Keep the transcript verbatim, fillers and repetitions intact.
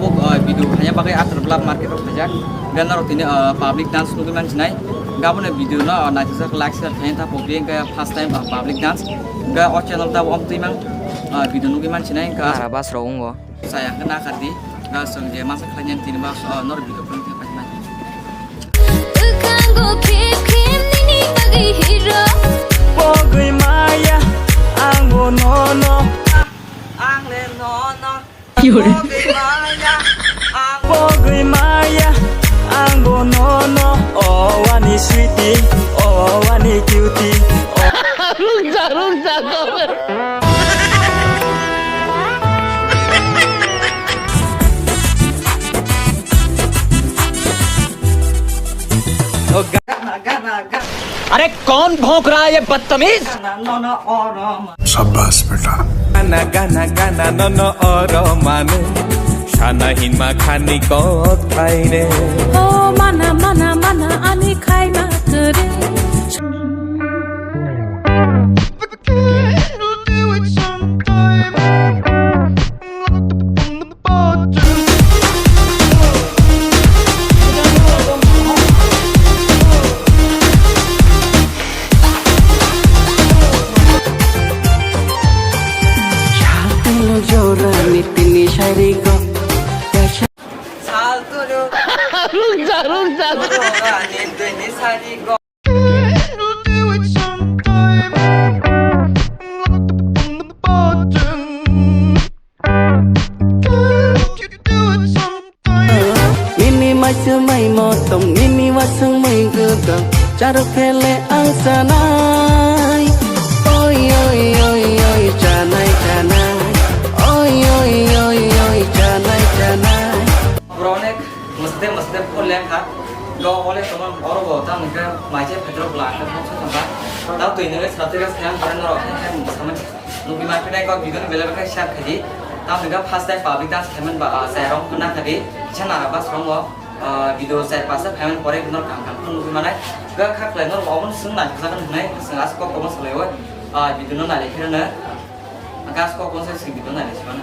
Tabuk, ah, video khaina bagwi Agartala market o khaijak. Hwnkhe norok tini, ah, public dance nugwi mansinai. Hwnkhe aboni video no, ah, naithokjak, like, share khaina ta public, hwnkhe first time, ah, public dance. Hwnkhe o channel tabuk omtwi mang, ah, video nugwi mansinai. Hwnkhe nara bus rok wngo. Chaya hwnkhe nakardi. Hwnkhe chwng je masa khlainani tini bus, ah, norok video phone khe painai. Bwkango khim khim nini bagwi hero. Pogwi maya, ang bo nono. Ang le nono. Pogwi maya, ang pogwi maya, ang bo nono. O ani sweetie, o ani cutie, o. Rungja, rungja, kau. अरे कौन भौंक रहा है ये बदतमीज? शाबाश बेटा। Gana gana gana nono oro manu. Sana hinma khani kok thaire. Oh mana mana mana ani khaima kwrwi. Jorani tini sarigo. Sal turu. Rungja, rungja. Jorani tini sarigo. Nini mai swmai motom, nini waswng mai gwdang, charwk phele ang chanai. Oi, oi, oi, oi, chanai, chanai. Oi, oi, oi, oi, chanai, chanai. Borok onek mwsde mwsde phone lengkha. Go ole tongma oro bo tamo khe mai se phetro bla khe phone se tongkha. Tamo twi nang satri ga sayang kore norok khe khe mwsamani. Nugwi manphinai kok video ni belai khe share khaidi. Tamo khe first time public dance khaimani ba, ah, chai rong khna khaidi. Kisa nara bus rongo, ah, video chai pasa khaimani pore norok kaham kaham khe nugwi manai. Ga kha khlai norok omo swng nai khe jagan hwnai swng as kok omo salai o, ah, video no nai khe rwno. Gas kok konsep sing gitu nai sih mana.